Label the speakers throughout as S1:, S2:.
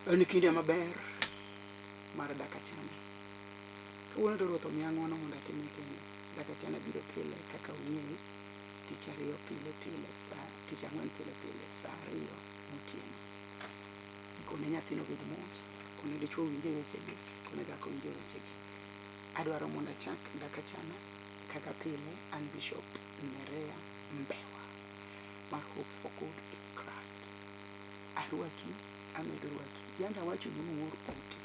S1: En kinde maber mar dak achana. Kawuono to Ruoth omiya ng'wono mondo atime kendo. Dak achana biro pile kaka ung'eyo, tich ariyo pile pile, sa tich ang'wen pile pile, sa ariyo motieno. Kone nyathino obed mos, kone dichuo owinje wechegi, kone dhako owinje wechegi. Adwaro mondo achak dak achana kaka pile an Bishop Nerea Mbewa mar Hope for Good in Christ. Arwaki, amedo rwaki. Yande awacho ni uor ote.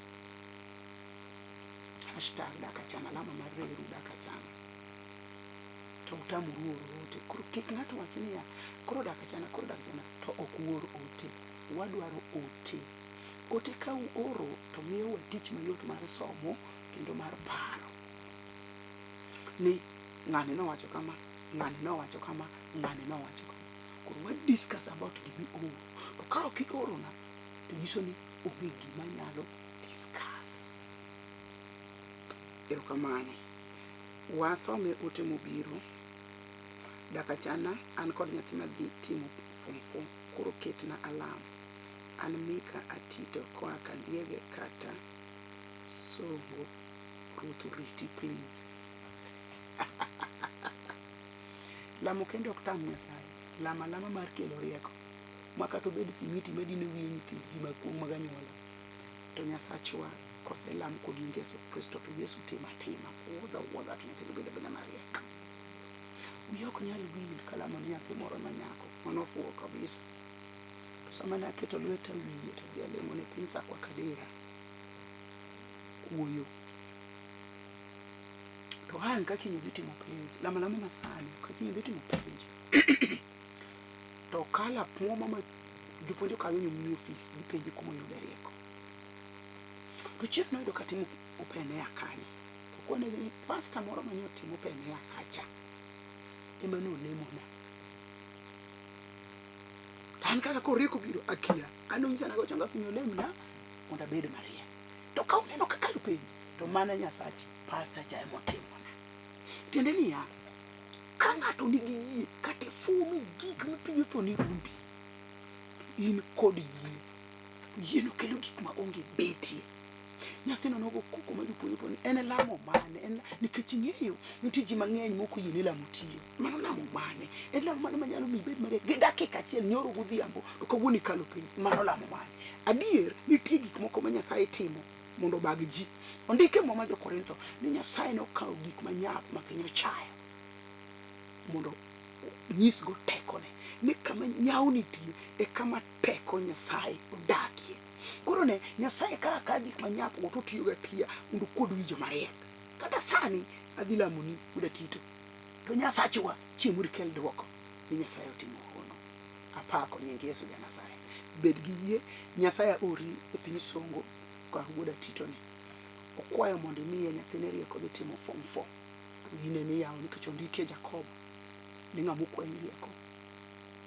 S1: Hashtag dak achana, alama mar reru dak achana. To utamoru oro ote. Koro kik ng'ato wach niya, koro dak achana, koro dak achana, to ok uor ote. Wadwaro ote. Ote ka uoro to miyowa tich mayot mar somo kendo mar paro. Ni ng'ani nowacho kama, ng'ani nowacho kama, ng'ani nowacho kama. Koro wa discuss about gima ioro. To ka ok iorona, to nyiso ni onge gima nyalo discuss. Erokamano. Wasome ote mobiro. Dakachana an kod nyathi madhi timo form 4 koro ketna alam. An Mika Atito koa Kadiege kata Songo. Ruoth oriti please. Lamo kende ok tam Nyasaye. Lamo alama mar kelo rieko. Ma kata obed simiti madino wiye nyithind ji mag kuong' mag anyuola. To Nyasachwa koselam kod nying Yesu Kristo to Yesu timo atima. Wuodha wuodha to nyathino bedo abeda mariek. Wiya ok nyal wil kalamo ne nyathi moro ma nyako mane ofuwo kabisa. To sama ne aketo lweta wiye to adhi alemo ne piny Sakwa Kadera. Kuoyo. To ang' ka kiny odhi timo penj, lamo alama masani ka kiny odhi timo penj to kala muma ma jopuonj okawe ni omiyo ofis gipenje kuma oyude rieko. To chieng' noyudo ka timo open air kanyo. To kone ni pasta moro mane otimo open air kacha ema nolemona. To an kaka koro rieko biro akia. An onyisa nago chonga piny olemna mondo abed mariek. To ka uneno kaka penj to mana Nyasach pasta cha ema otimona. Tiende niya, ka ng'ato nigi yie kata ifuwo gik ma piny otho ni rumbi, in kod yie. Yieno kelo gik ma onge betie. Nyathino nogo koko ma jopuonj openjo ni en lamo mane? En nikech ing'eyo nitie ji mang'eny mok oyie ni lamo tiyo. Mano lamo mane? En lamo mane manyalo miyi ibed mariek gi dakika achiel nyoro godhiambo to kawuono ikalo penj. Mano lamo mane? Adier nitie gik moko ma Nyasaye timo mondo obag ji. Ondike e Muma jo-Korintho ni Nyasaye nokawo gik manyap ma piny ochayo mondo onyisgo tekone ni kama nyawo nitie e kama teko Nyasaye odakie. Koro ne Nyasaye ka ka gik manyap go to otiyogo atiya mondo okuod wi joma riek. Kata sani adhi lamoni wuod Atito to Nyasachwa chieng' moro ikel dwoko ni Nyasaye otimo hono. Apako nying Yesu ja Nazareth. Bed gi yie, Nyasaye aori e piny Songo kar wuod Atito ni. Okwayo mondo imiye nyathine rieko dhi timo form 4. To in ema iyawo nikech ondikie Jakobo ni ng'ama okwayi rieko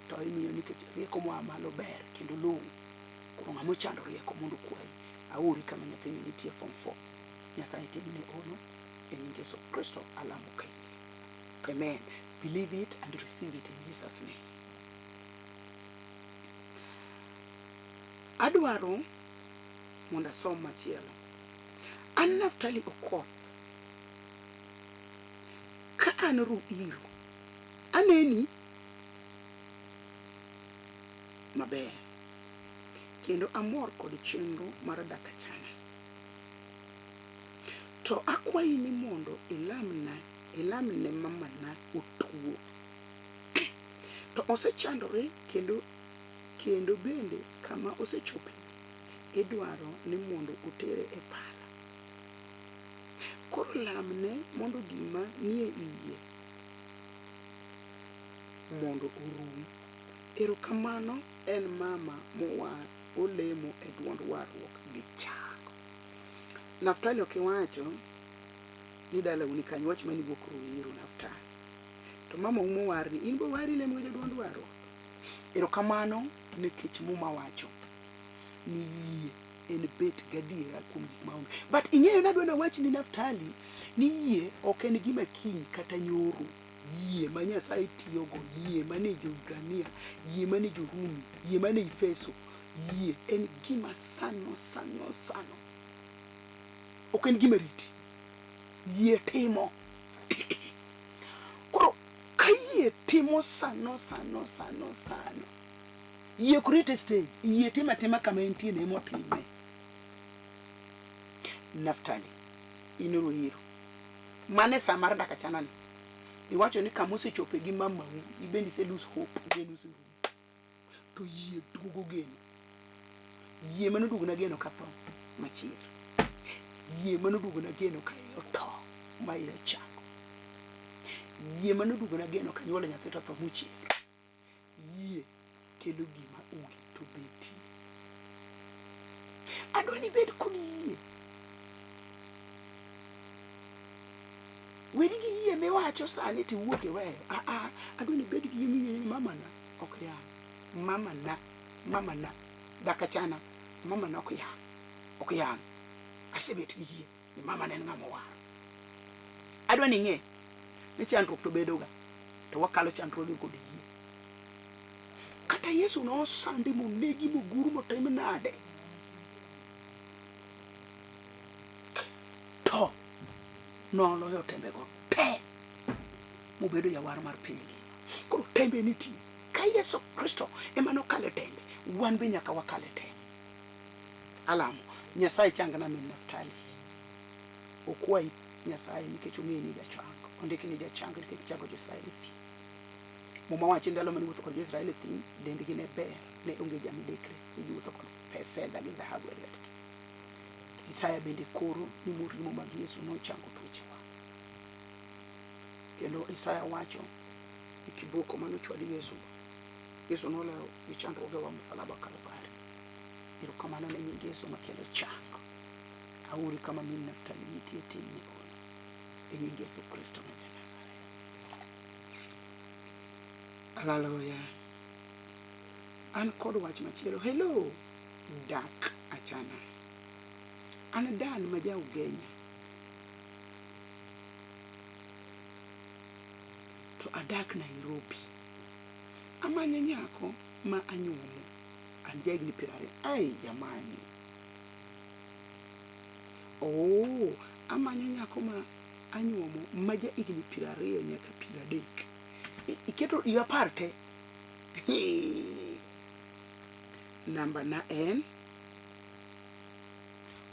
S1: to imiyo nikech rieko moa malo ber kendo long'o. Koro ng'ama ochando rieko mondo okwayi. Aori kama nyathini nitie form 4. Nyasaye timne hono e nying Yesu Kristo alamo kayie. Amen. Believe it and receive it in Jesus name. Adwaro mondo asom machielo. An Naftali Okoth. Ka an Ruiru, aneni maber kendo amor kod chenro mar dak achana. To akwayi ni mondo ilamna ilamne mamana otuo. To osechandore kendo kendo bende kama osechope idwaro ni mondo otere e pala. Koro lamne mondo gima nie iye mondo orum. Erokamano en mama mowar olemo e duond warruok gi chak. Naftali ok iwacho ni dalau ni kanye, wach mani wuok Ruiru Naftali. To mama u mowar ni in be owari lemo gi joduond warruok. Erokamano nikech Muma wacho ni yie en bet gadiera kuom gik maonge. But ing'eyo nadwa nawach ni Naftali ni yie ok en gima kiny kata nyoro. Yie ma Nyasaye tiyogo, yie mane jo-Hibrania, yie mane jo-Rumi, yie mane Efeso, Yie en gima sano sano sano. Ok en gima riti. Yie timo. Koro ka yie timo sano sano sano sano. Yie ok rit e stage. Yie timo atima kama entie no ema otime. Naftali, in Ruiru. Mane sa mar dak achana ni. Iwacho ni kama osechope gi mamau, ibende ise lose hope, geno oserumo. To yie duogo geno. Yie mane oduogona geno ka tho machier. Yie mane oduogona geno ka iye otho ma iye ochako. Yie mane oduogona geno ka nyuolo nyathi to tho mochier. Yie kelo gima onge to betie. Adwa ni ibed kod yie. Weri gi yie miwacho sani to iwuok iweyo. Ah ah, adwa ni ibed gi yie miwinjo ni mamana ok yang'. Mamana, mamana, dakachana, mamana ok yang'. Ok yang'. Asebet gi yie ni mamana en ng'ama owar. Adwa ni ing'e ni chandruok to bedoga to wakalo chandruoge kod yie. Kata Yesu nosandi monegi mogur motim nade, to noloyo tembego te mobedo jawar mar piny ngima. Koro tembe nitie. Ka Yesu Kristo ema nokalo e tembe, wan be nyaka wakal e tembe. Alamo Nyasaye changna min Naftali. Okwayi Nyasaye nikech ong'eyo ni jachang. Ondiki ni jachang nikech chango jo-Israel e thim. Muma wacho ndalo mane wuotho kod jo-Israel e thim, dendgi ne ber, ne onge jamidekre, ne giwuotho kod fedha gi dhahabu e lwetgi. Isaya bende koro ni murimo mag Yesu nochango tuochewa. Kendo Isaya wacho ni kiboko mane ochwad Yesu, Yesu noloyo gi chandruogewa msalaba Kalvari. Erokamano ne nying Yesu makelo chang. Aori kama min Naftali nitie timni hono. E nying Yesu Kristo ma ja-Nazareth. Haleluya. An kod wach machielo. Hello, dak achana. An Dan ma ja Ugenya. To adak Nairobi. Amanyo nyako ma anyuomo. An jahigni 20. Ai jamani. Oh, amanyo nyako ma anyuomo ma ja higni 20 nyaka 30. Iketo higa apar te. Namba na en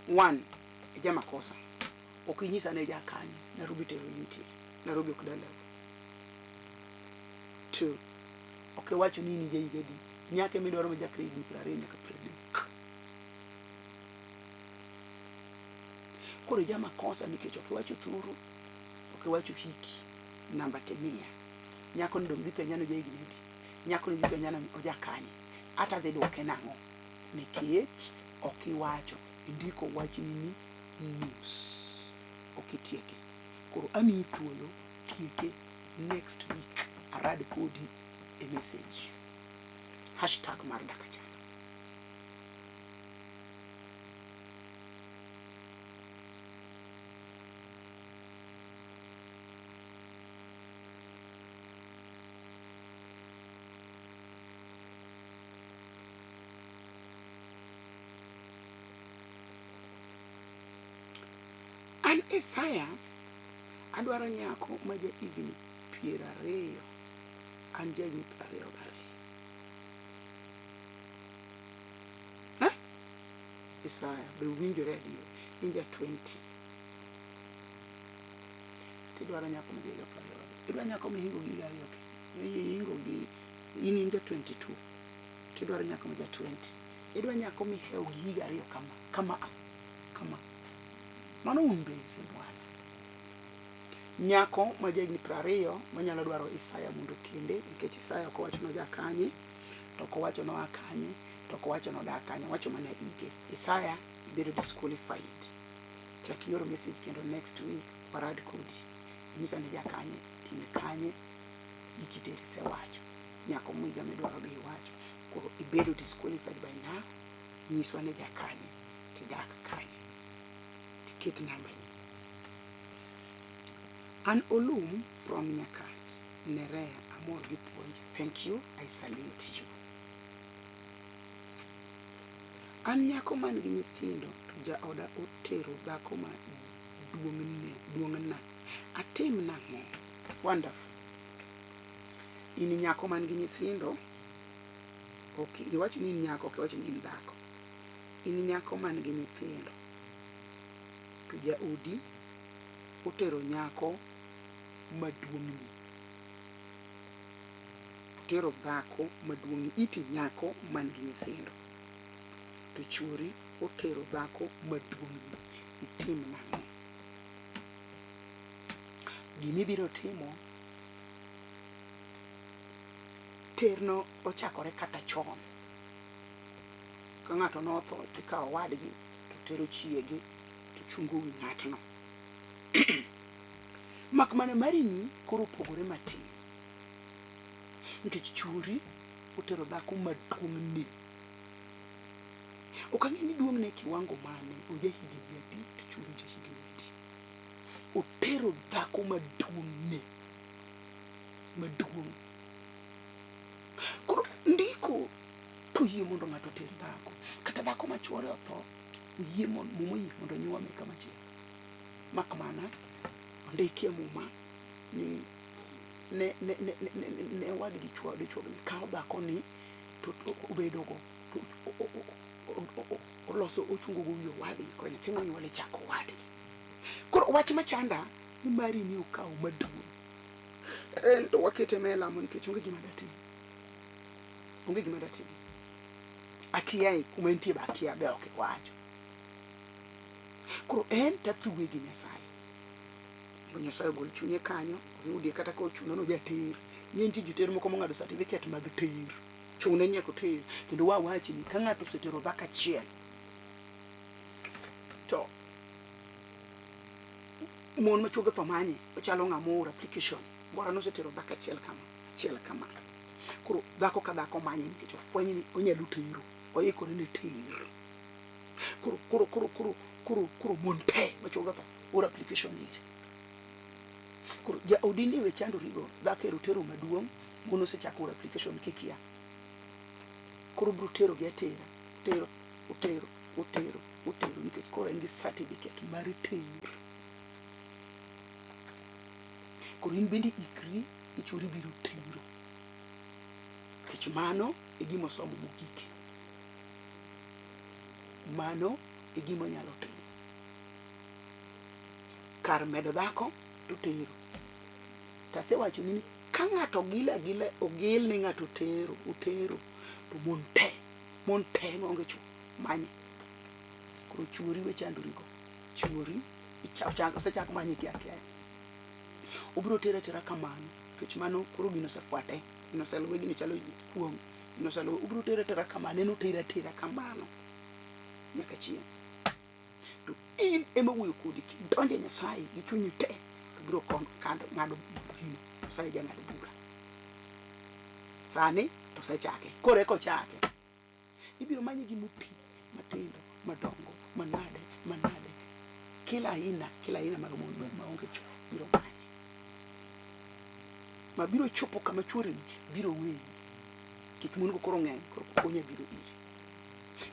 S1: 1. Ija makosa. Ok inyisa ne ja kanye. Nairobi tero intie. Nairobi ok dalau. 2. Ok iwacho ni in ja higa adi. Nyako midwaro ma ja higni 20 nyaka 30. Koro ija makosa nikech ok iwacho thuru, ok iwacho hiki, namba timiya. Nyako ni dong' dhi penja ni oja higni adi. Nyako ni dhi penja ni oja kanye. Ata dhi duoke nang'o? Nikech ok iwacho, indiko wachni ni nus. Ok itieke. Koro amiyi thuolo tieke next week arad kodi e message. Hashtag mar Dakachana. An Isaya adwaro nyako ma ja higni 20. An ja higni 22. Eh? Isaya be winjore adier? In ja 20. Tidwaro nyako ma ja higa 22. Idwaro nyako mihingo gi higa ariyo kende. Ihingo gi in ja 22. Tidwaro nyako ma ja 20. Idwaro nyako mihewo gi higa ariyo kama kama kama. Mano umbese bwana. Nyako ma ja higni 20 manyalo dwaro Isaya mondo okende nikech Isaya ok owacho noja kanye, to ok owacho noa kanye, to ok owacho nodak kanye, owacho mana hike. Isaya ibedo disqualified. Chak ioro message kendo next week warad kodi. Nyisa ni ja kanye, tin kanye, hiki teri isewacho. Nyako mwiga midwaro be iwacho. Koro ibedo disqualified by now. Nyiswa ni ja kanye, tidak kanye. Tiket namba ni. An Olum from Nyakach, Nerea, amor gi puonj. Thank you, I salute you. An nyako man gi nyithindo to jaoda otero dhako ma duong'na. Atim nang'o? Wonderful. In nyako man gi nyithindo, ok iwach ni in nyako, ok iwach ni in dhako. In nyako man gi nyithindo to jaodi otero nyako maduong'ni. Otero dhako maduong'ni, iti nyako man gi nyithindo. To chuori otero dhako maduong'ni, itim nang'o? Gimibiro timo, terno ochakore kata chon. Ka ng'ato notho tikawo owadgi to tero chiege to chungo wi ng'atno. Mak mana marini koro opogore matin. Nikech chuori otero dhako maduong'ni. Ok ang'e ni duong'ne kiwango mane, oja higni adi to chuori ja higni adi. Otero dhako maduong'ne. Maduong'. Koro ndiko to yie mondo ng'ato oter dhako. Kata dhako ma chuore otho, oyie mondo muma oyie mondo onyuome kama chielo. Mak mana ondikie muma ni ne ne ne ne ne ne owadgi chwo dichwo ni kaw dhako ni to obedogo to oloso ochungo go wi owadgi koro nyathi monyuol ichako owadgi. Koro wach machanda ni mari ni okawo maduong'. En to wakete ma e lamo nikech onge gima datim. Onge gima datim. Akiaye kuma entie be akia be ok iwacho. Koro en tathuwe gi Nyasaye. Mondo Nyasaye ogol chunye kanyo, oyudie kata ka ochuno ni ojater. Ng'e nitie joter moko mong'ado certificate mag ter. Chune nyaka oter. Kendo wawachi ni ka ng'ato osetero dhako achiel, to mon ma chuoge tho manye, ochalo ng'ama ooro application. Bora nosetero dhako achiel kama, achiel kama. Koro dhako ka dhako manye nikech ofwenyo ni onyalo tero, oikore ne ter. Koro koro koro koro koro koro mon te ma chuoge tho oro application ire. Koro jaodi ni we chandorigo, dhako ero tero maduong', mon osechako oro application kikia. Koro biro tero gi atera, tero, otero, otero, otero nikech koro en gi certificate mar ter. Koro in bende ikri ni chuori biro tero. Nikech mano e gima osomo mogik. Mano e gima onyalo timo. Kar medo dhako to tero. To asewachoni ni ka ng'ato ogil agila ogil ni ng'ato otero otero to mon te mon te maonge chwo manye. Koro chuori we chandorigo. Chuori osechak manye kia kia. Obiro tere atera kamano nikech mano koro gino osefuate. Gino oseluwe gino chalo kuong'. Gino oseluwe obiro tere atera kamano en otere atera kamano nyaka chieng'. To in ema wuoyo kodi kidonjo e Nyasaye gi chunyi te to biro kando ng'ado gino. Nyasaye jang'ad bura. Sani to osechake. Koro eka ochake. Ibiro manye gi moti matindo, madongo, manade, manade. Kila aina, kila aina mag mon maonge chwo biro manye. Ma biro chopo kama chuoreni biro weyi. Kik mon go koro ng'eny, koro konya biro iri.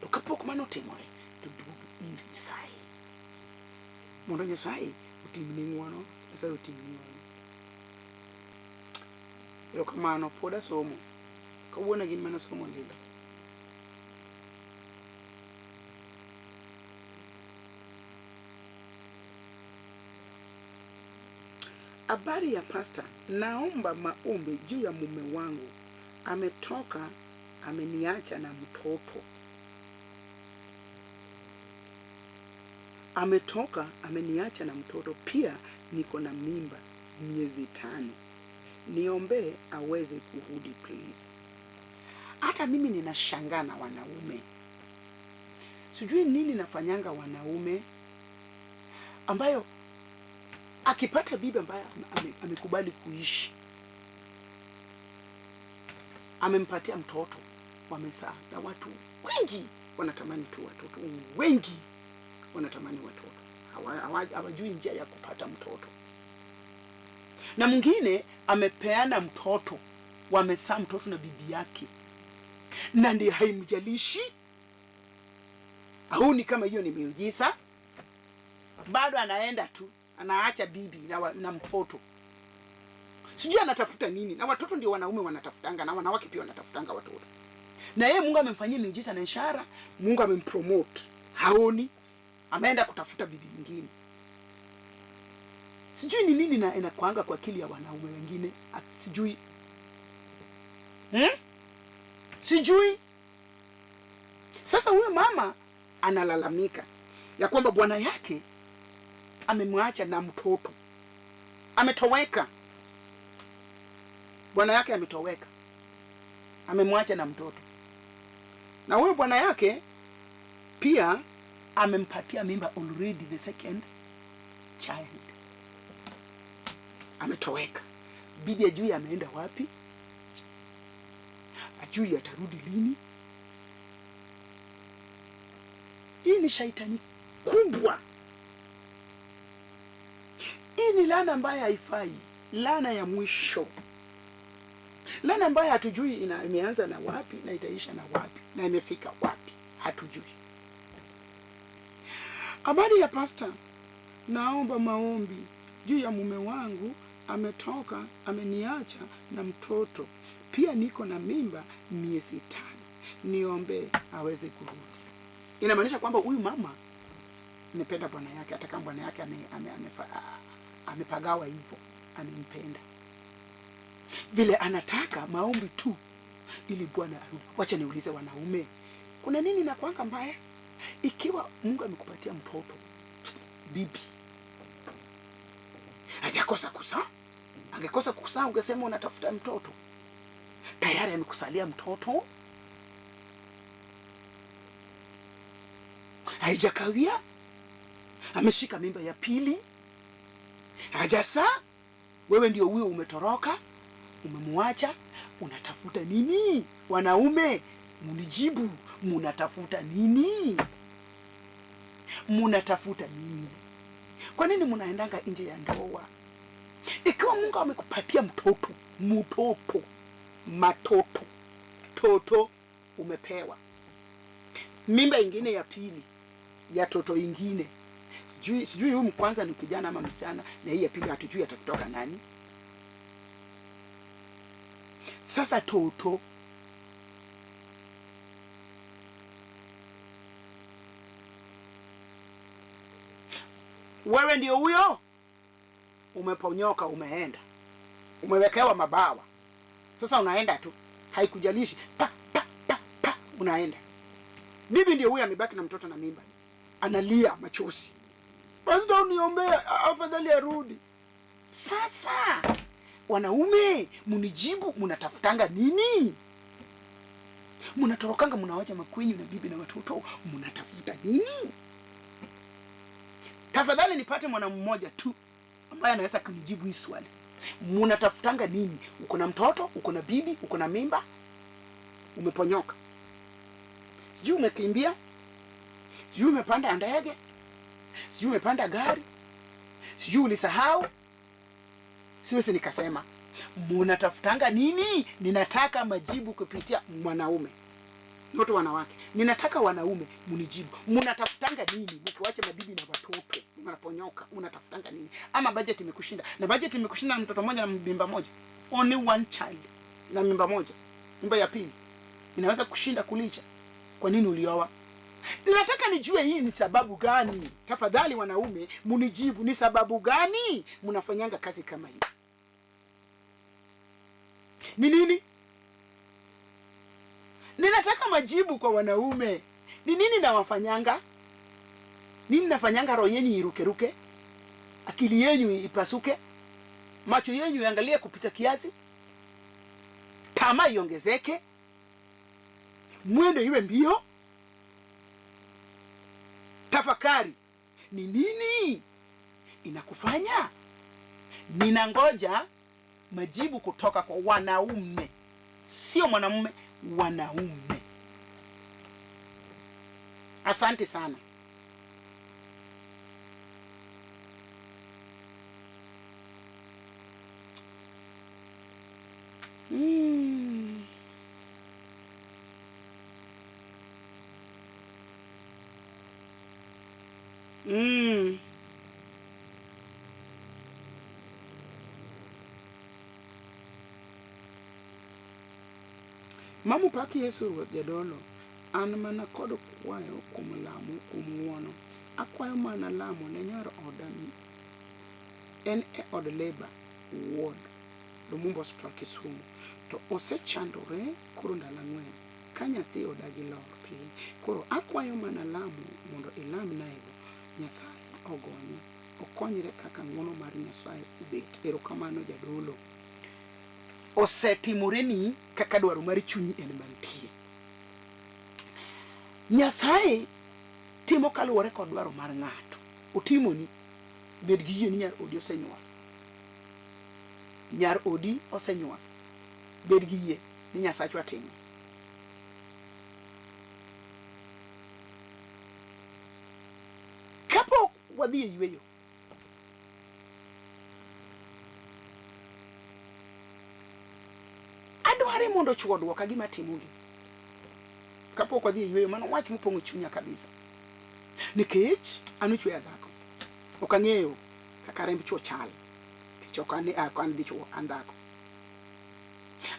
S1: To kapok mano otimore, to duog ir Nyasaye. Mondo Nyasaye otimni ng'wono, Nyasaye otimni ng'wono. Erokamano, pod asomo. Kawuono gin mana somo lilo. Habari ya pasta, naomba maombi juu ya mume wangu. Ametoka, ameniacha na mtoto. Ametoka, ameniacha na mtoto. Pia niko na mimba miezi tano. Niombee aweze kurudi please. Hata mimi ninashangaa na wanaume, sijui nini nafanyanga wanaume ambayo akipata bibi ambaye amekubali kuishi, amempatia mtoto, wamezaa, na watu wengi wanatamani tu watoto, wengi wanatamani watoto, hawajui njia ya kupata mtoto. Na mwingine amepeana mtoto, wamezaa mtoto na bibi yake, na ndiye haimjalishi. Hauni kama hiyo ni miujiza? Bado anaenda tu, anaacha bibi na mtoto. Sijui anatafuta nini. Na watoto ndio wanaume wanatafutanga, na wanawake pia wanatafutanga watoto. Na yeye Mungu amemfanyia miujiza na ishara, Mungu amempromote. Haoni, ameenda kutafuta bibi nyingine. Sijui ni nini inakuanga kwa akili ya wanaume wengine, sijui. Sijui. Sasa huyo mama analalamika ya kwamba bwana yake amemwacha na mtoto. Ametoweka. Bwana yake ametoweka. Amemwacha na mtoto. Na huyo bwana yake pia amempatia mimba already, the second child. Ametoweka. Bibi ajui ameenda wapi? Ajui atarudi lini? Hii ni shaitani kubwa. Hii ni laana ambayo haifai, laana ya mwisho. Laana ambayo hatujui imeanza na wapi na itaisha na wapi na imefika wapi, hatujui. Habari ya pastor, naomba maombi juu ya mume wangu, ametoka, ameniacha na mtoto. Pia niko na mimba miezi 5. Niombe aweze kurudi. Inamaanisha kwamba huyu mama amependa bwana yake, hata kama bwana yake amepagawa hivyo, amempenda. Vile anataka maombi tu ili bwana arudi. Wacha niulize wanaume, kuna nini na kuanga mbaya ikiwa Mungu amekupatia mtoto, bibi hajakosa kuzaa? Angekosa kuzaa ungesema unatafuta mtoto. Tayari amekusalia mtoto, haijakawia, ameshika mimba ya pili, hajazaa. Wewe ndio huyo umetoroka, umemwacha, unatafuta nini? Wanaume, munijibu, munatafuta nini? Munatafuta nini? Kwa nini munaendanga nje ya ndoa? Ikiwa Mungu amekupatia mtoto, mtoto, matoto, toto umepewa. Mimba ingine ya pili, ya toto ingine. Sijui huyu kwanza ni kijana ama msichana, na hii ya pili hatujui atakutoka nani. Sasa toto wewe ndio huyo umeponyoka, umeenda, umewekewa mabawa. Sasa unaenda tu, haikujalishi, pa pa pa pa, unaenda. Bibi ndio huyo amebaki na mtoto na mimba, analia machozi, pastor uniombee afadhali arudi. Sasa wanaume munijibu, mnatafutanga nini? Mnatorokanga, mnawacha makwenyu na bibi na watoto, mnatafuta nini? Tafadhali nipate mwanamume mmoja tu ambaye anaweza kunijibu hii swali. Mnatafutanga nini? Uko na mtoto, uko na bibi, uko na mimba, umeponyoka. Sijui umekimbia, sijui umepanda ndege, sijui umepanda gari, sijui ulisahau. Siwezi nikasema mnatafutanga nini? Ninataka majibu kupitia mwanaume, not wanawake. Ninataka wanaume munijibu, mnatafutanga nini mkiwacha mabibi na watoto mnaponyoka? Mnatafutanga nini? Ama budget imekushinda? Na budget imekushinda na mtoto mmoja na mimba moja, only one child na mimba moja, mimba ya pili inaweza kushinda kulisha. Kwa nini ulioa? Ninataka nijue hii ni sababu gani. Tafadhali wanaume munijibu, ni sababu gani mnafanyanga kazi kama hii? Ni nini? Ninataka majibu kwa wanaume. Ni nini nawafanyanga? Nini nafanyanga roho yenu irukeruke? Akili yenu ipasuke? Macho yenu yaangalie kupita kiasi? Tamaa iongezeke? Mwendo iwe mbio? Tafakari, ni nini inakufanya? Ninangoja majibu kutoka kwa wanaume, sio mwanamume, wanaume. Asante sana. Mamu pak Yesu Ruoth Jadolo, an mana kod kwayo kuom lamo kuom ng'uono. Akwayo mana lamo ne nyar oda en e od labour ward Lumumba Hospital Kisumu to osechandore koro ndalo ang'wen ka nyathi odagi lor piny. Koro akwayo mana lamo mondo ilamnaego Nyasaye ogonye okonyre kaka ng'uono mar Nyasaye obet. Erokamano Jadolo. Osetimoreni kaka dwaro mar chunyi en mantie. Nyasaye timo kaluwore kod dwaro mar ng'ato. Otimoni, bed gi yie ni nyar odi osenyuol. Nyar odi osenyuol. Bed gi yie ni Nyasachwa timo. Kapok wadhi e yueyo, adware mondo chwo odwoka gima timogi. Kapok wadhi e yueyo, mano wach mopong'o chunya kabisa. Nikech an ochweya dhako, ok ang'eyo kaka remb chwo chal. Nikech ok an, ok an dichwo, an dhako.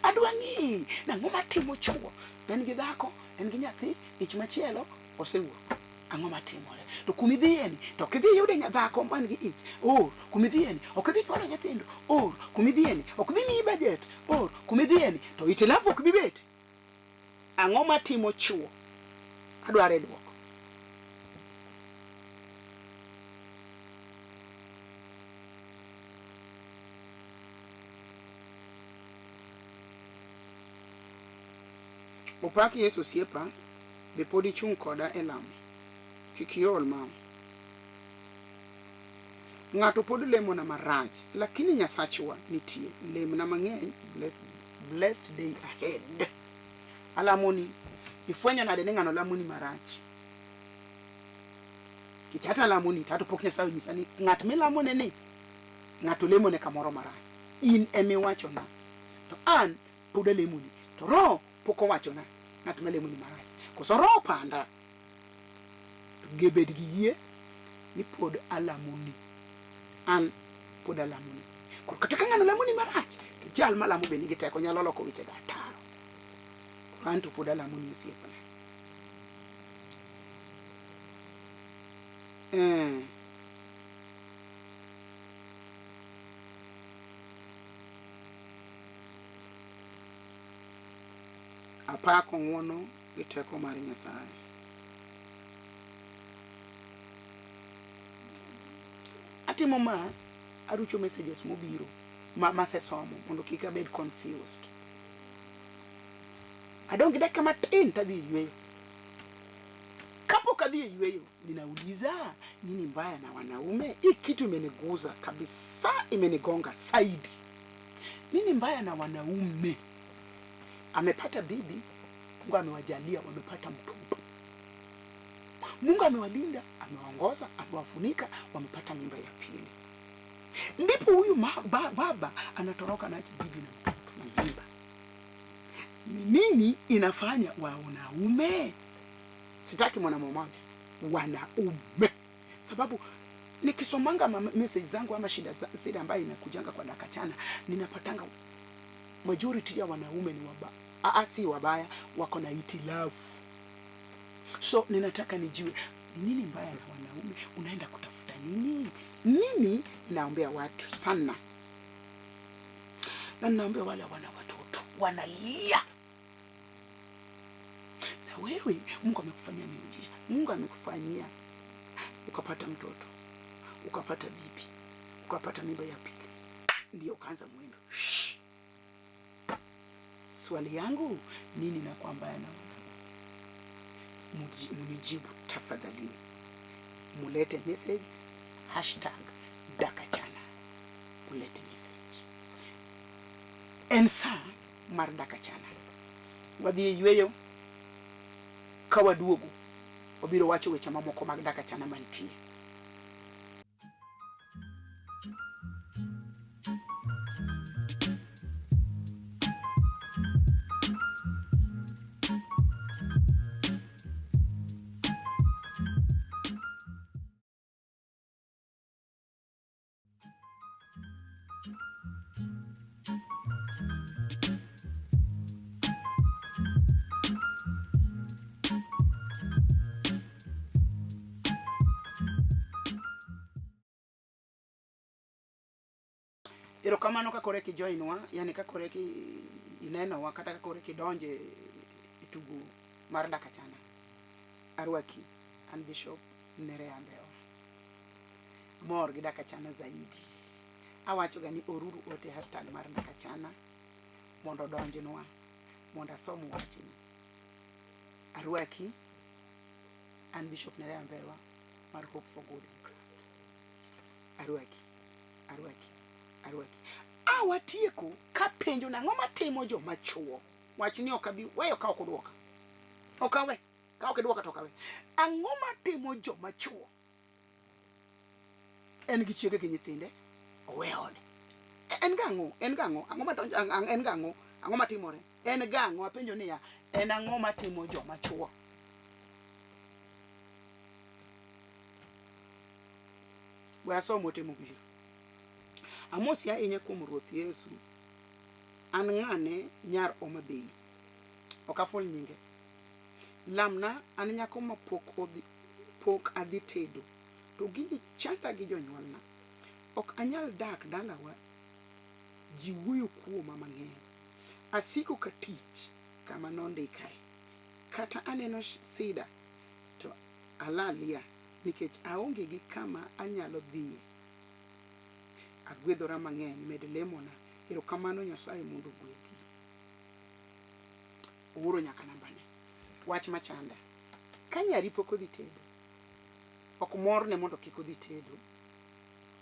S1: Adwa ng'eyo nang'o matimo chwo. En gi dhako, en gi nyathi, ich machielo osewuok. Ang'o matimore? To kuma idhiyeni, to ok idhi yude dhako man gi ich. Or, kuma idhiyeni, ok idhi nyuolo nyithindo. Or, kuma idhiyeni, ok dhi miyi budget. Or, kuma idhiyeni, to itilafu ok bi bet. Ang'o matimo chwo? Adwaro e dwoko. Opak Yesu osiepa, be pod ichung' koda e lamo? Kik iol mama. Ng'ato pod lemona marach, lakini Nyasachwa nitie. Lemna mang'eny, blessed, blessed day ahead. Alamoni, ifwenyo nade ni ng'ano lamoni marach? Nikech hata alamoni, to pok Nyasaye onyisa ni ng'at milamone ni ng'ato lemone kamoro marach. In emiwachona. To an pod alemoni. To Roho pok owachona ng'at malemoni marach. Koso Roho panda. To gebed gi yie ni pod alamoni. An pod alamoni. Koro kata ka ng'ano lamoni marach, to jal malamo be nigi teko nyalo loko weche ga ataro. Koro an to pod alamoni osiepna. Eh. Apako ng'wono gi teko mar Nyasaye. Atimo ma, arucho messages mobiro ma masesomo mondo kik abed confused. Adong' gi dakika matin tadhi e yueyo. Kapok adhi e yueyo, ninauliza nini mbaya na wanaume? Hii kitu imeniguza kabisa, imenigonga zaidi. Nini mbaya na wanaume? Amepata bibi, Mungu amewajalia, wamepata mtoto. Mungu amewalinda, amewaongoza, amewafunika, wamepata mimba ya pili. Ndipo huyu baba anatoroka naacha bibi na mtoto na mimba. Ni nini inafanya wanaume? Sitaki mwanamume mmoja, wanaume. Sababu nikisomanga message zangu ama shida shida ambayo inakujanga kwa Dakachana, ninapatanga majority ya wanaume ni waba, si wabaya, wako na hitilafu. So ninataka nijue ni nini mbaya na wanaume, unaenda kutafuta nini? Mimi naombea watu sana, na ninaombea wale wana watoto wanalia. Na wewe Mungu amekufanyia miujiza, Mungu amekufanyia ukapata mtoto, ukapata bibi, ukapata mimba ya pili, ndio ukaanza mwendo. Shh. Swali yangu nini na kwa mbaya na wanaume? Munijibu tafadhali, mulete message hashtag Dakachana, mulete message en sa mar Dakachana. Wadhi e yueyo, ka waduogo wabiro wacho weche mamoko mag Dakachana mantie. Erokamano ka koro kijoinwa, yani ka koro inenowa kata ka koro kidonje e tugo mar Dakachana. Arwaki, an Bishop Nerea Mbewa. Mor gi Dakachana zaidi. Awacho ga ni oruru ote hashtag mar Dakachana mondo odonjnwa, mondo asom wachni. Arwaki, an Bishop Nerea Mbewa mar Hope for Good in Christ. Arwaki, arwaki, arwaki. A watieko kapenjo nang'o matimo joma chuo. Wach ni ok abi weyo ka ok odwoka. Ok awe. Ka ok idwoka to ok awe. Ang'o matimo joma chuo? En gi chiege gi nyithinde, owe ode. En gang'o? En gang'o? Ang'o madonjo? En gang'o? Ang'o matimore? En gang'o? Apenjo niya, en ang'o matimo joma chuo? We asom ote mobiro. Amosi ahinya kuom Ruoth Yesu. An ng'ane nyar Homa Bay. Ok aful nyinge. Lamna an nyako ma pok odhi pok adhi tedo to gini chanda gi jonyuolna. Ok anyal dak dalawa ji wuoyo kuoma mang'eny. Asiko ka tich kama nondikae. Kata aneno sida to alalia nikech aonge gi kama anyalo dhiye. Agwedhora mang'eny med lemona. Erokamano Nyasaye mondo ogwedhi. Ooro nyaka nambane. Wach machanda. Ka nyari pok odhi tedo, ok morne mondo kik odhi tedo,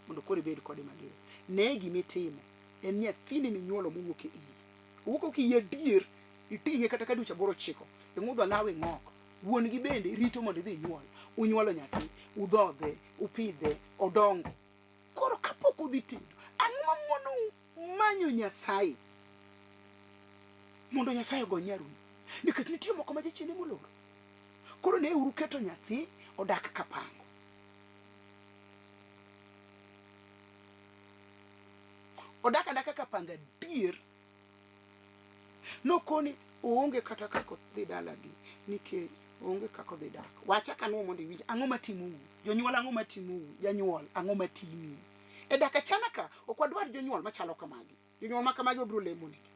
S1: mondo koro ibed kode mager. Ne gima itimo, en nyathini minyuolo mowuok e iyi. Owuok ok iyi adier, iting'e kata ka dweche aboro ochiko, ing'udho law ing'ok. Wuon gi bende rito mondo idhi inyuol. Unyuolo nyathi, udhodhe, upidhe, odongo. Koro kapok udhi tedo, ang'o mamonou manyo Nyasaye mondo Nyasaye ogony nyaruni? Nikech nitie moko ma jachien ema oloro. Koro ne uru keto nyathi odak kapango. Odak adaka kapango adier. Nokoni oonge kata kaka odhi dalagi nikech oonge kaka odhi dak. Wacha kanwo mondo iwinj ang'o matimou. Jonyuol ang'o matimou? Janyuol ang'o matimi? E dak achana ka ok wadwar jonyuol machalo kamagi. Jonyuol ma kamagi wabiro lemo negi.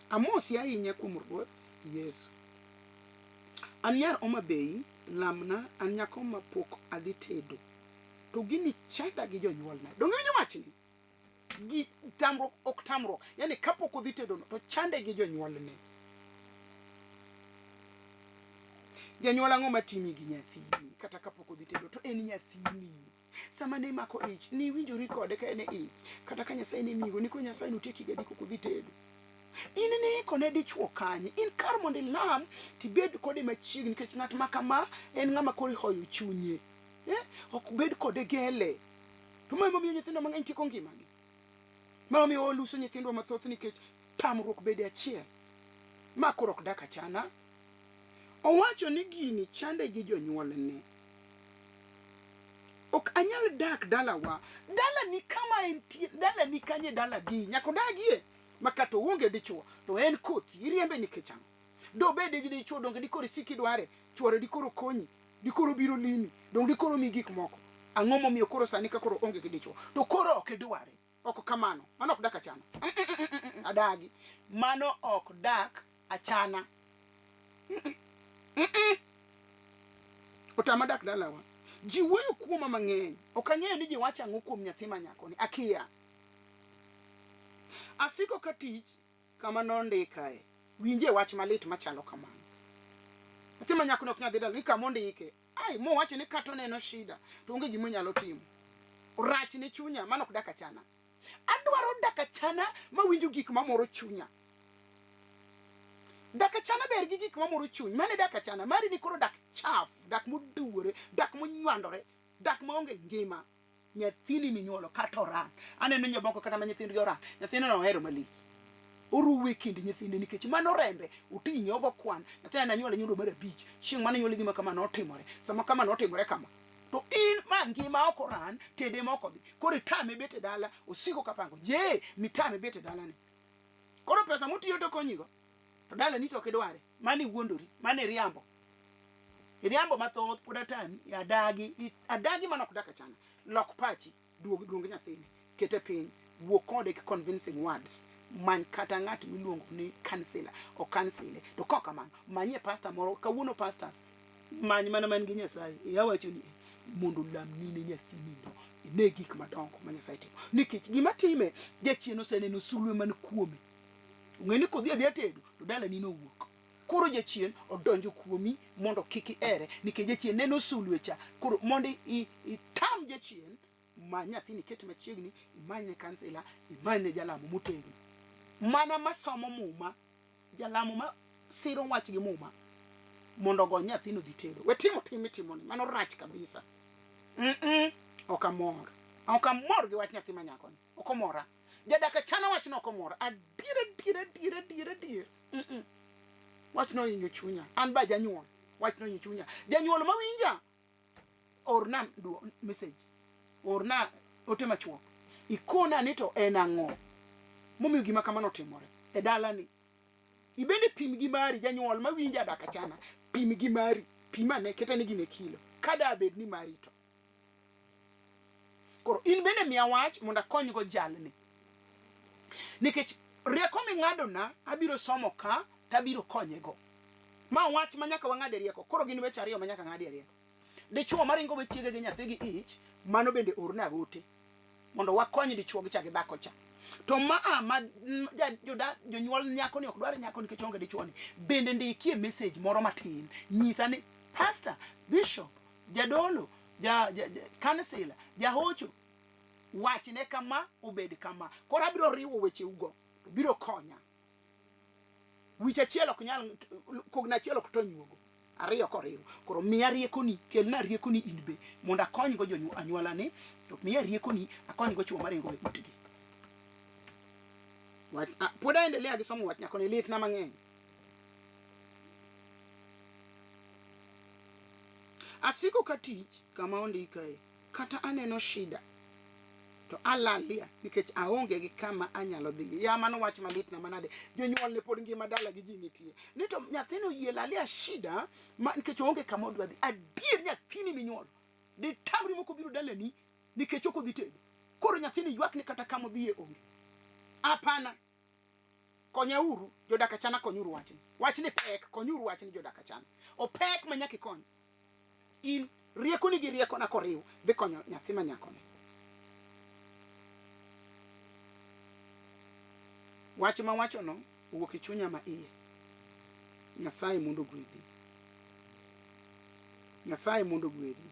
S1: Amosi ahinya kuom Ruoth Yesu. An nyar Homa Bay, lamna an nyako ma pok adhi tedo. To gini chanda gi jonyuolna. Donge iwinjo wachni? Gi tamruok ok tamruok. Yani kapok odhi tedo no to chande gi jonyuolne. Janyuol ang'o matimi gi nyathini kata kapok odhi tedo to en nyathini. Sama ne imako ich, niwinjori kode ka en e ich, kata ka Nyasaye ne miyigo, niko Nyasaye notiek higa adi kok odhi tedo. In ne ikone dichuo kanye? In kar mondo ilam tibed kode machiegni nikech ng'at ma kama en ng'ama koro ihoyo chunye. Eh? Ok bed kode gele. To ma emomiyo nyithindo mang'eny tieko ngimagi. Ma omiyo waluso nyithindwa mathoth nikech tamruok bede achiel. Ma koro ok dak achana. Owacho ni gini chande gi jonyuolne. Ok anyal dak dalawa. Dala ni kama entie, dala ni kanye dalagi. Nyaka odagie. Ma kata oonge dichuo to en kothi iriembe nikech ang'o? Dobed gi dichuo donge dikoro isik idware, chuore dikoro konyi, dikoro biro limi, donge dikoro mi gik moko. Ang'o momiyo koro sani ka koro onge gi dichuo to koro ok idware? Ok kamano. Mano ok dak achana. Adagi. Mano ok dak achana. Otama dak dalawa. Ji wuoyo kuoma mang'eny. Ok ang'eyo ni ji wacho ang'o kuom nyathi ma nyakoni. Akiya. Asiko ka tich kama nondikae. Winje wach malit machalo kamano. Nyathi ma nyakoni ok nyal dhi dala ni kama ondike. Ai, mowacho ni kata oneno shida to onge gima onyalo timo. Rach ne chunya, mano ok dak achana. Adwaro dak achana mawinjo gik mamoro chunya. Dak achana ber gi gik mamoro chuny. Mane dak achana? Mari ni koro dak chaf, dak moduwore, dak monywandore, dak maonge ngima. Nyathini minyuolo kata oran. Aneno jomoko kata ma nyithindgi oran. Nyathino no ohero malich. Oruwe kind nyithinde nikech mano rembe oting'e ogo kwan. Nyathina nanyuole nyuolo mar abich. Chieng' mane nyuole gima kama notimore. Sama kama notimore kama. To in ma ngima ok oran, tede ma ok odhi. Koro itame bet e dala, osiko kapango. Je, mitame bet e dalani. Koro pesa motiyo to konyigo. To dalani to ok idware. Mano iwuondori, mano iriambo. Iriambo mathoth pod atami, adagi, adagi mano ok dak achana. Lok pachi, duog luong nyathini, kete piny, Wuo kode gi convincing words. Many kata ng'at miluongo ni counselor, o counsel. To kok kamano, manyie pastor moro, kawuono pastors, many mana man gi Nyasaye. E awacho ni mondo olamni ne nyathini no. Ine gik madongo ma Nyasaye timo. Nikech gima time, jachien oseneno sulwe man kuome. Ong'e ni kodhi adhiya tedo, to dalani nowuok. Koro jachien odonjo kuomi mondo kik ihere, nikech jachien neno sulwe cha. Koro mondo itam jachien, many nyathini iket machiegni, imanyne kansila, imanyne jalamo motegno. Mana masomo muma, jalamo ma siro wach gi muma mondo ogony nyathino odhi tedo. We timo tim mitimoni, mano rach kabisa. Ok amor. Ok amor gi wach nyathi ma nyakoni. Ok omora. Jadaka chana wachno ok omora. Adier, adier, adier, adier, adier. Wachno ohinyo chunya. An ba janyuol. Wachno ohinyo chunya. Janyuol mawinja, orna message. Orna ote machuok. Ikona ni to en ang'o momiyo gima kamano otimore e dalani. Ibende pim gi mari, janyuol mawinja adaka chana, pim gi mari, pim ane, kete ni gine kilo. Ka da bed ni mari to. Koro in bende miya wach mondo akonygo jalni. Nikech rieko ming'adona abiro somo ka to abiro konyego. Ma wach ma nyaka wang'ade rieko. Koro gin weche ariyo ma nyaka ng'adie rieko. Dichuo maringo we chiege gi nyathi gi ich, mano bende orna ote mondo wakony dichuo gi cha gi dhako cha. To ma a ma jonyuol nyako ni ok dwar nyako nikech onge dichuo ni, bende ndikie message moro matin nyisa ni pastor, bishop, jadolo, ja kansila, jahocho, wachne kama obed kama. Koro abiro riwo wecheugo to biro konya. Wich achiel ok nyal, kogno achiel ok tony nyuogo, ariyo koriw. Koro miya riekoni, kelna riekoni in be mondo akonygo anyuolani, to miya riekoni akonygo chwo maringo e utgi. Wach, pod aendelea gi somo wach nyakoni, litna mang'eny. Asiko ka tich kama ondikae, kata aneno shida to alalia nikech aonge gi kama anyalo dhiye. Ya mano wach malit na manade. Jonyuol ne pod ngima dala gi ji nitie. Ni to nyathino oyie lalia shida ma nikech oonge kama odwa dhi. Adier nyathini minyuolo ditamri moko biro dalani nikech ok odhi tedo. Koro nyathini ywak ni kata kama odhiye onge. Hapana. Konyauru jodak achana, konyuru wachni. Wachni pek, konyuru wachni jodak achana. Opek ma nyaka ikony. In riekoni gi riekona koriw dhi konyo nyathi ma nyakoni. Wach ma wachono owuok e chunya ma iye. Nyasaye mondo ogwedhi. Nyasaye mondo ogwedhi.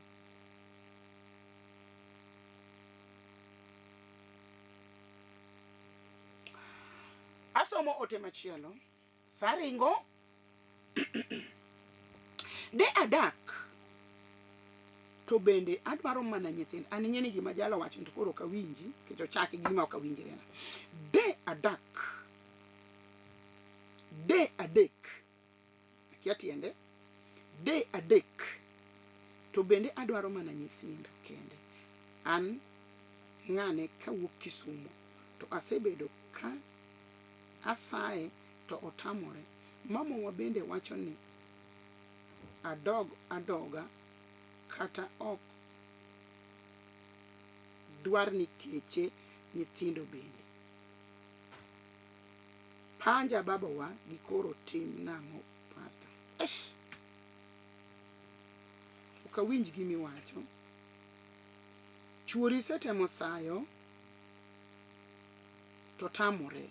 S1: Asomo ote machielo. Saringo. De adak to bende adwaro mana nyithindo. An ing'e ni gima jalo wacho to koro ok awinji nikech ochaki gima ok awinjrena. De adak. De adek. Akia tiende. De adek. To bende adwaro mana nyithindo kende. An ng'ane kawuok Kisumo to asebedo ka asaye to otamore. Mamawa bende wacho ni adog adoga kata ok dwar ni keche nyithindo bende. Panja babawa gi koro tim nang'o pastor? Eish! Ok awinj gima iwacho. Chuori isetemo sayo to tamore.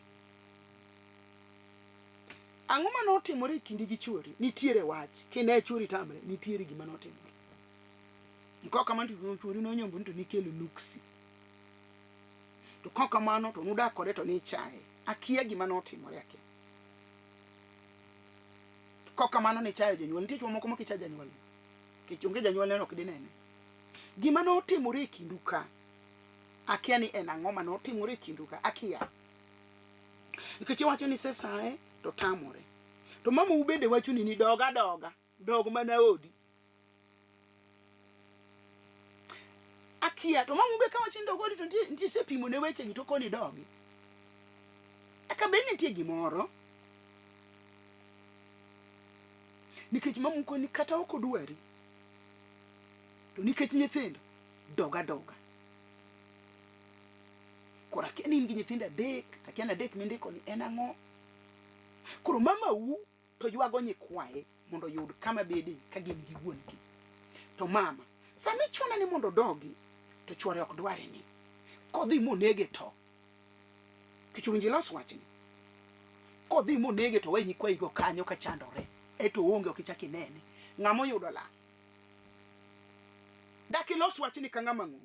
S1: Ang'o mane otimore e kindi gi chuori? Nitiere wach. Kine chuori tamre, nitiere gima notimore. Kok kamano to chuori nonyombo ni to nikelo nuksi. To kok kamano to nudak kode to nichaye. Akia gima notimore akia. To kok kamano nichayo jonyuol. Nitie chwo moko ma kichayo janyuol. Nikech onge janyuol neno ok dinene. Gima notimore e kindu ka, akia ni en ang'o ma notimore e kindu ka, akia. Nikech iwacho ni sesaye to tamore. To mamau bende wacho ni dog adoga, dog mana odi. Akia, to mamau be kawacho ni dog odi to nitie isepimo ne wechegi to koni dogi. Eka bed nitie gimoro. Nikech mamau koni kata ok odwari. To nikech nyithindo, dog adoga. Koro akia ni in gi nyithindo adek, akia ni adek mindiko ni en ang'o. Koro mamau to ywago nyikwaye mondo oyud kama bede ka gin gi wuon-gi. To mama, sama ichune ni mondo odogi, to chwore ok dware ni. Kodhi monege to. Kech owinjo ilos wachni. Kodhi monege to we nyikwayigo kanyo ka chandore. Eto oonge ok ichak inene. Ng'ama oyudo lal. Dak ilos wachni ka ng'ama ng'ongo.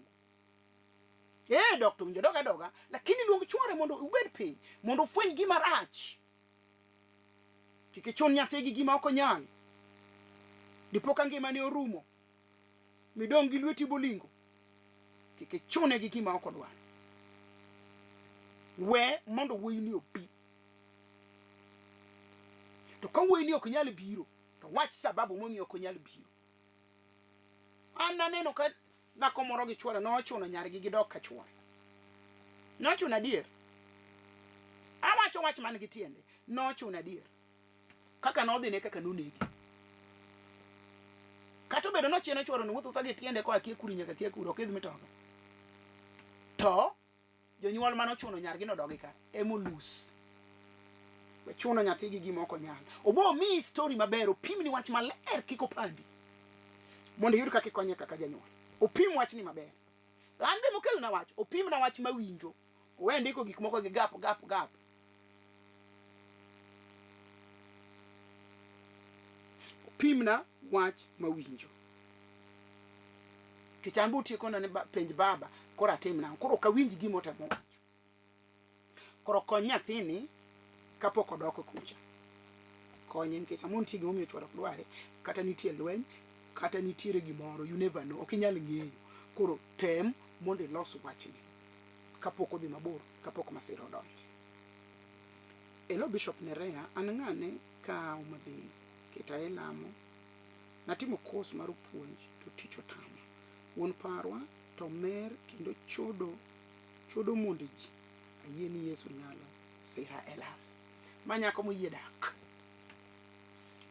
S1: Eh, dok to winjo dog adoga, lakini luong chwore mondo ubed piny, mondo ofweny gima rach. Kik ichun nyathi gi gima ok onyal. Dipo ka ngimane orumo, midong' gi lweti bolingo. Kik ichune gi gima ok odwar. We mondo wuoyini obi. To ka wuoyini ok nyal biro, to wach sababu momiyo ok onyal biro. An naneno ka dhako moro gi chwore nochuno nyargi gidok ka chwore. Nochuno adier. Awacho wach man gi tiende. Nochuno adier. Kaka nodhi ne kaka nonege. Kata obedo nochieno chwore no wuotho gi tiende koa kia kuri nyaka kia kuri ok idh mitoka. To Jonyuol mane ochuno nyargi nodogi ka emolus. We chuno nyathi gi gima ok onyal. Obo miyi story maber, opimni wach maler kik opandi. Mondo iyud kaka ikonye kaka janyuol. Opim wachni maber. An be mokelona wach, opimna wach mawinjo. Owe ndiko gik moko gi gap gap gap. Opimna wach mawinjo. Nikech an be utiekona ni penj baba koro atim nang'o. Koro ok awinj gima otemo wacho. Koro kony nyathini kapok odok kucha. Konye nikech samoro nitie gimomiyo chwore ok dware, kata nitie lweny, kata nitiere gimoro, you never know, ok inyal ng'eyo. Koro tem mondo ilos wachni kapok odhi mabor, kapok masira odonje. Hello Bishop Nerea, an ng'ane ka Homa Bay, keta e lamo. Natimo course mar puonj to tich otama. Wuon parwa to mer kendo chodo chodo monde ji. Ayie ni Yesu nyalo sira e lamo. Ma nyako moyie dak.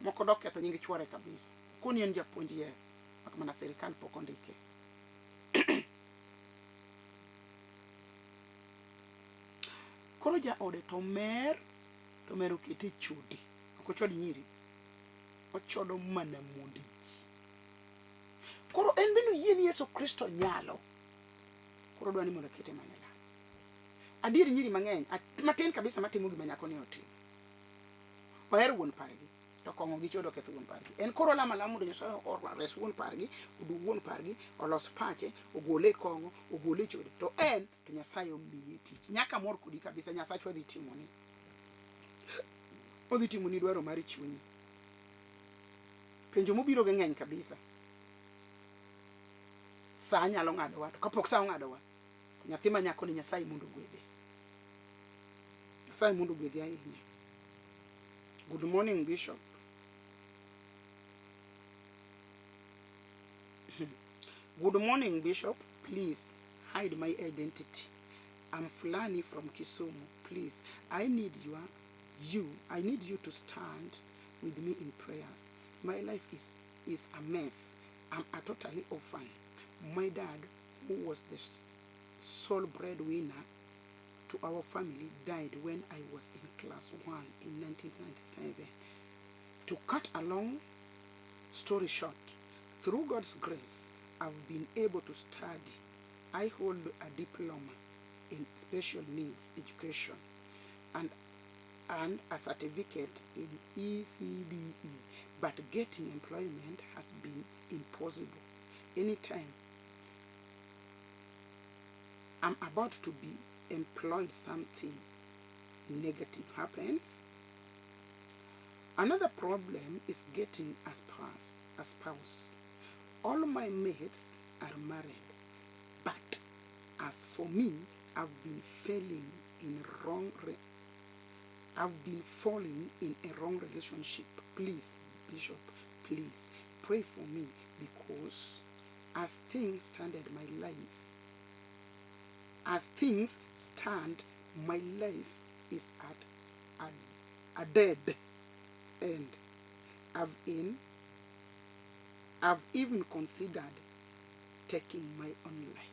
S1: Moko dok ketho nying chwore kabisa. Koni en japuonj yes, mak mana sirikal pok ondike. Koro jaode to mer to mer okete e chode. Ok ochod nyiri. Ochodo mana monde ji. Koro en bende oyie ni Yesu Kristo nyalo. Koro odwa ni mondo okete mana e lamo. Adier nyiri mang'eny, matin kabisa matimo gima nyako ni otimo. Ohero wuon pargi, to kong'o gi chodo oketho wuon pargi. En koro olamo alama mondo Nyasaye ores wuon pargi, oduog wuon pargi, olos pache, ogole e kong'o, ogole e chode. To en, to Nyasaye omiye tich. Nyaka mor kodi kabisa, Nyasachwa dhi timoni. Odhi timoni dwaro mar chunyi. Penjo mobiro gi ng'eny kabisa. Saa nyalo ng'adowa, to kapok saa ong'adowa, to nyathi ma nyako ni Nyasaye mondo ogwedhe. Nyasaye mondo ogwedhi ahinya. Good morning, Bishop. Good morning, Bishop. Please hide my identity. I'm Fulani from Kisumu. Please, I need your you. I need you to stand with me in prayers. My life is a mess. I'm a totally orphan. My dad, who was the sole breadwinner to our family, died when I was in class 1 in 1997. To cut a long story short, through God's grace, I've been able to study. I hold a diploma in special needs education and a certificate in ECDE, but getting employment has been impossible. Anytime I'm about to be employed, something negative happens. Another problem is getting a spouse. A spouse. All my mates are married, but as for me, I've been failing in wrong I've been falling in a wrong relationship. Please, Bishop, please pray for me, because as things stand at my life, as things stand, my life is at a dead end. I've even considered taking my own life.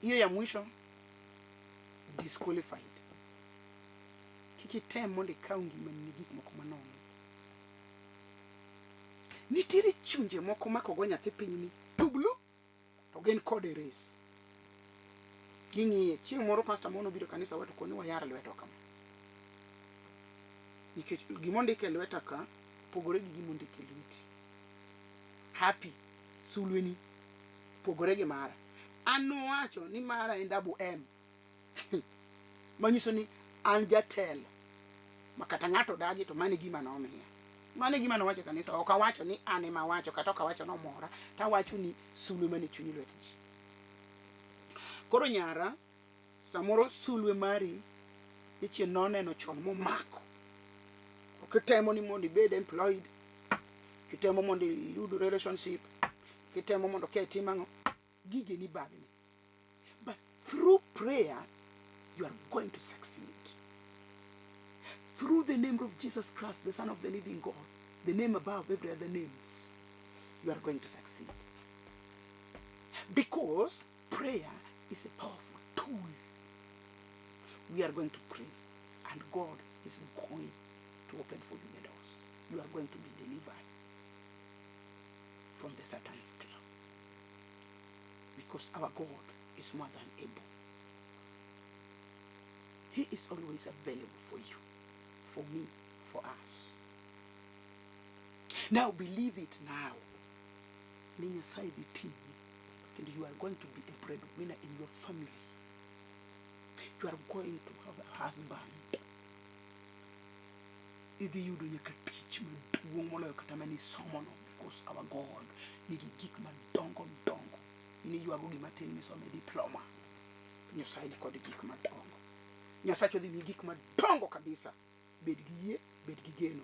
S1: Hiyo ya mwisho disqualified. Kik item mondo ikaw ngimani gi gik moko manono. Nitiere chunje moko ma kogo nyathi piny ni tublu to gin kode race. Ging'iye. Chieng' moro pastor moro nobiro e kanisa wa to koni wayar lwetwa kama. Nikech gima ondik e lweta ka pogore gi gima ondik e lweti. Happy sulweni pogore gi mara. An nowacho ni mara en double M. Manyiso ni an jatelo ma kata ng'ato dagi to mano e gima nomiya. Mano e gima nowacho e kanisa. Ok awacho ni an ema awacho kata ok awacho ni omora. To awacho ni sulwe mane chuny lwet ji. Koro nyara, samoro sulwe mari ichien noneno chon momako. Kitemo ni mondo ibed employed, kitemo mondo iyud relationship, kitemo mondo kia itim ang'o, gige ni bagni. But through prayer, you are going to succeed. Through the name of Jesus Christ, the Son of the living God, the name above every other names, you are going to succeed. Because prayer is a powerful tool. We are going to pray, and God is going to open for you the doors. You are going to be delivered from the Satan's club. Because our God is more than able. He is always available for you, for me, for us. Now believe it now. Ni Nyasaye dhi timi, kendo you are going to be a breadwinner in your family. You are going to have a husband. Idhi yudo nyaka tich maduong' moloyo kata mane isomono because our God nigi gik madongo dongo. In iywago gima tin misomo e diploma. Nyasaye ni kod gik madongo. Nyasache odhi miyi gik madongo kabisa. Bed gi yie, bed gi geno.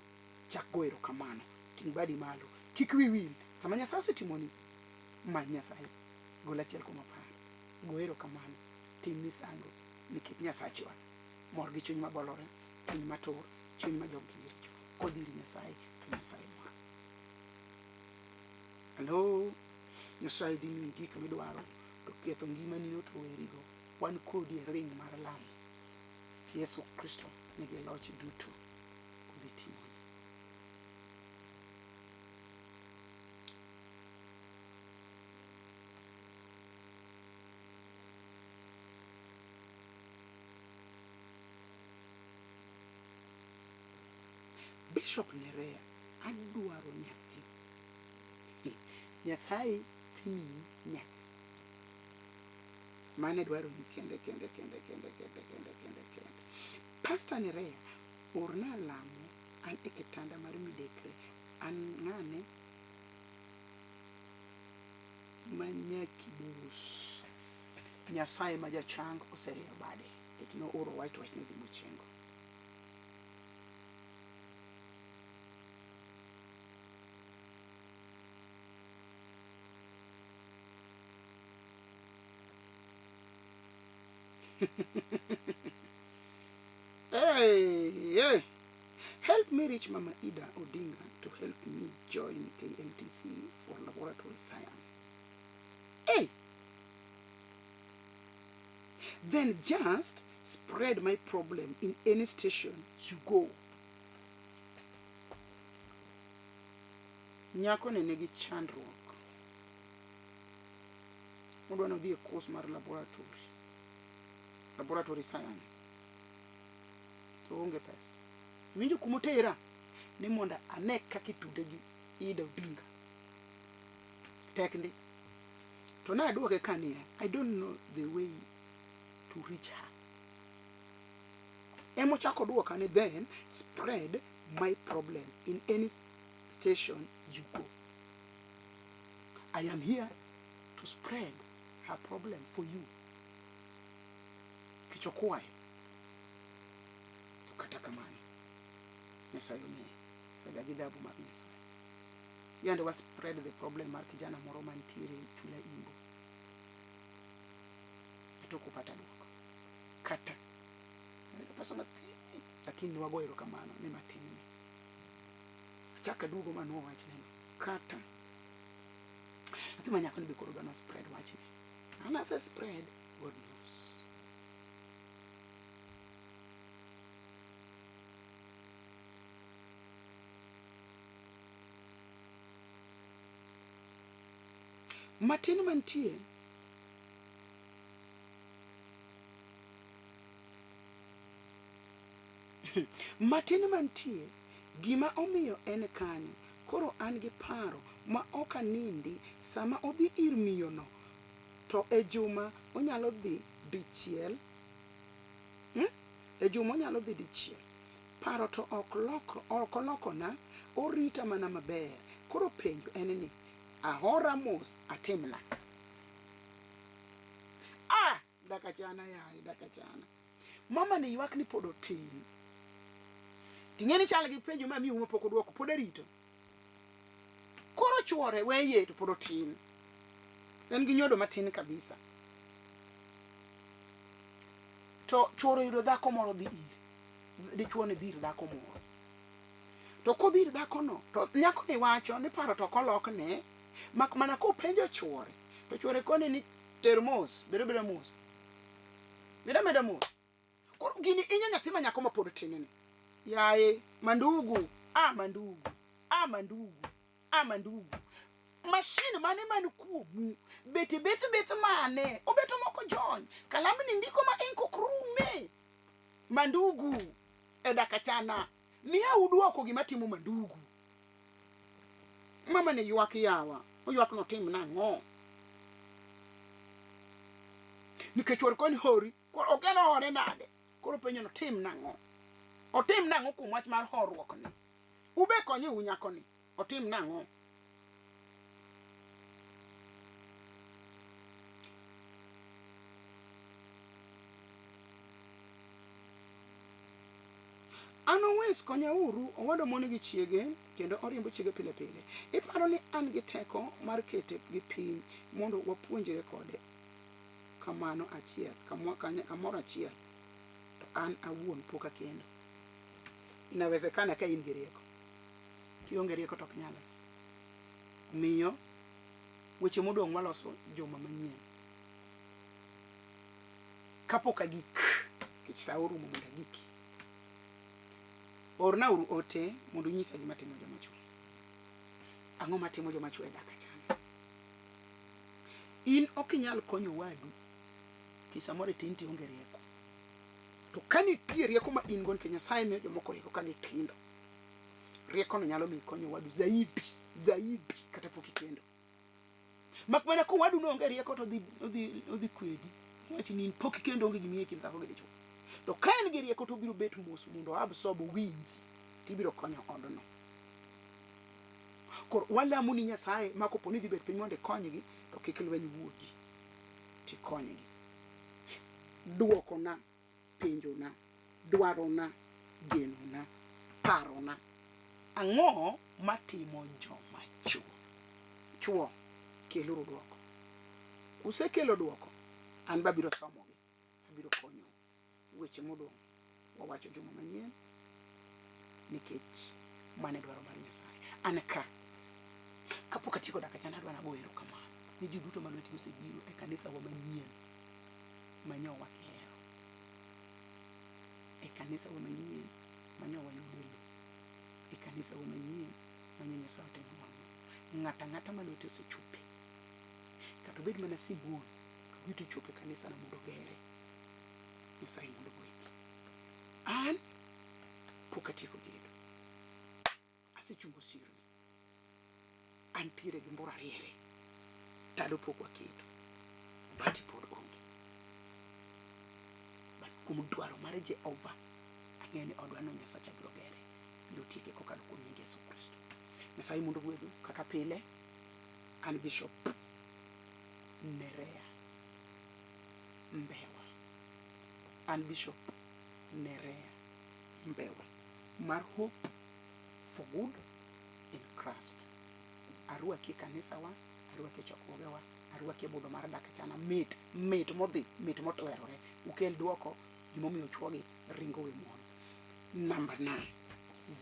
S1: Chak go erokamano. Ting' badi malo. Kik wi wil. Sama Nyasaye osetimoni, many Nyasaye. Gol achiel kuom apar. Go erokamano. Tim misango nikech Nyasachewa. Mor gi chuny mabolore, chuny matur, chuny ma jog gi richo. Kodhi ir Nyasaye, to Nyasaye mor. Hello? Nyasaye dhi miyi gik midwaro, to ketho ngimani no to werigo. Wan kodi e ring mar lamo. Yesu Kristo nigi loch duto. Odhi timoni. Bishop Nerea, adwaro nyathi. Nyasaye dhi miyi nyathi. Mano dwaro ni kende kende kende kende kende kende kende kende. Pastor Nerea, orna lamo an e kitanda mar midekre. An ng'ane manyakibus. Nyasaye ma jachang oserieyo bade. Nikech nooro wach to wach nodhi mochengo. Hey, hey. Help me reach Mama Ida Odinga to help me join KMTC for laboratory science. Hey! Then just spread my problem in any station you go. Nyako ne nigi chandruok. Odwa ni odhi e course mar laboratory. Laboratory science. To oonge pesa. Iwinjo kuma otera? Ni mondo ane kaka itude gi Ida Odinga. Tek ndi. To naduoke ka niya, I don't know the way to reach her. Emochako duoka ni then spread my problem in any station you go. I am here to spread her problem for you. Kichokwayo. To kata kamano, Nyasaye ong'eyo. Fedha gi dhahabu mag Nyasaye. Yande wa spread the problem mar kijana moro mantiere Chula Imbo. Atok upata duoko. Kata pesa mathin, lakini wago erokamano ni matin ni. Achako aduogo ma nuo wachne ni. Kata nyathi ma nyako ni be koro dwa no spread wachne. An ase spread. God knows. Matin mantie matin mantie gima omiyo en kanyo koro an gi paro ma ok anindi sama odhi ir miyono to e juma onyalo dhi dichiel hmm? E juma onyalo dhi dichiel paro to ok lok ok olokona orita mana maber koro penjo en ni ahora mos atimna ah dakachana yaye dakachana mama ni ywak ni pod otin ting'e ni chal gi penjo ma miyo pok odwoko pod arito koro chuore weye to pod otin en gi nyodo matin kabisa to chuore oyudo dhako moro dhi ir dichuo ni dhi ir dhako moro to kodhi ir dhakono to nyako ni wacho ni paro to ok olokne mak mana kopenjo chuore to chuore kone ni ter mos bed abeda mos bed abeda mos koro gini inyo nyathi ma nyako ma pod tin ni yaye mandugu a mandugu a mandugu a mandugu mashin mane man kuomu bete beth beth mane obeto moko jony kalamni ndiko ma ink ok rume mandugu e dakachana miya udwoko gima timo mandugu mama ne ywak yawa oywak notim nang'o nikech war koni hori koro ok en ohore nade koro penjo notim nang'o otim nang'o kuom wach mar horuok ni ube konye u nyako ni otim nang'o An Owes konyauru, owadwa mon gi chiege kendo oriembo chiege pile pile. Iparo ni an gi teko mar kete gi piny mondo wapuonjre kode kamano achiel kamoro achiel to an awuon pok akendo. Inawezekana ka in gi rieko. Kionge rieko to ok nyalre. Omiyo weche modong' waloso juma manyien. Kapok agik, nikech sa orumo mondo agiki. Orna uru ote mondo unyisa gima timo joma chwo. Ang'o matimo joma chwo e dak achana? In ok inyal konyo wadu ki samoro itin to ionge rieko. To ka nitie rieko ma in go nikech Nyasaye miyo jomoko rieko ka gitindo. Riekono nyalo miyo ikonyo wadu zaidi zaidi kata pok ikendo. Mak mana ka owadu no onge rieko to odhi odhi odhi kwedi. Wach ni in pok ikendo onge gima ing'eyo kind dhako gi dichwo. To ka en gi rieko to obiro bet mos mondo o absorb owinji to ibiro konyo odno. Koro walamo ni Nyasaye ma kopo ni idhi bet piny mondo ikonygi to kik lweny wuogi tikonygi. Duokona penjona, dwarona, genona, parona. Ang'o matimo joma chwo? Chwo, keluru dwoko. Kusekelo dwoko, an be abiro somogi, abiro konyou. Weche modong' wawacho juma manyien nikech mano e dwaro mar Nyasaye. An ka kapok atieko dakika achiel adwa nago erokamano ni ji duto ma lwetgi osebiro e kanisa wa manyien manyo wagero e kanisa wa manyien manyo wayudo lo e kanisa wa manyien manyo Nyasaye otimo wang'o ng'ato ang'ata ma lwete osechope kata obed mana sibuor to lwete ochopo e kanisa no mondo ogere Nyasaye mondo ogwedhi an pok atieko gedo asechungo sirni antiere gi mbura riere tado pok waketo bati pod onge but kuom dwaro mar Jehova ang'eyo ni odwa no Nyasacha biro gere biro tieke kokalo kuom nying Yesu Kristo. Nyasaye mondo ogwedhu kaka pile. An Bishop Nerea Mbewa. An Bishop Nerea Mbewa mar Hope for Good in Christ. Arwaki e kanisawa, arwaki e chokruogewa, arwaki e budho mar dak achana. Mit, mit modhi, mit motwerore. Ukel dwoko gimomiyo chwogi ringo we mon. Namba na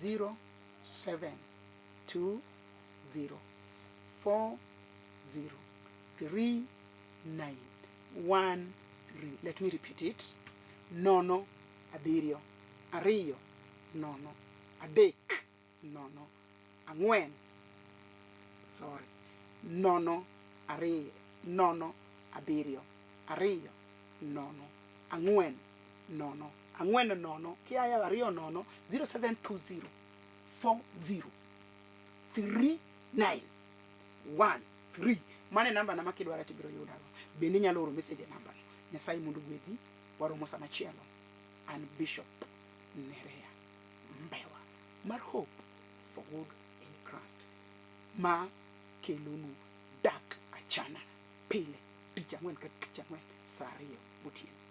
S1: 0720403913. 3. Let me repeat it. 0 7 2 0 3 0 4, sorry, 0 2 0 7 2 0 4 0 4 0 kiaya 2 0 0720 40 39 1 3. Mano e namba na ma kidwara tibiro yudago. Bende inyalo oro message e nambano. Nyasaye mondo ogwedhi. Waromo sama chielo. An Bishop Nerea Mbewa mar Hope for Good in Christ ma kelonu dak achana pile tich ang'wen ka tich ang'wen saa 2 gotieno.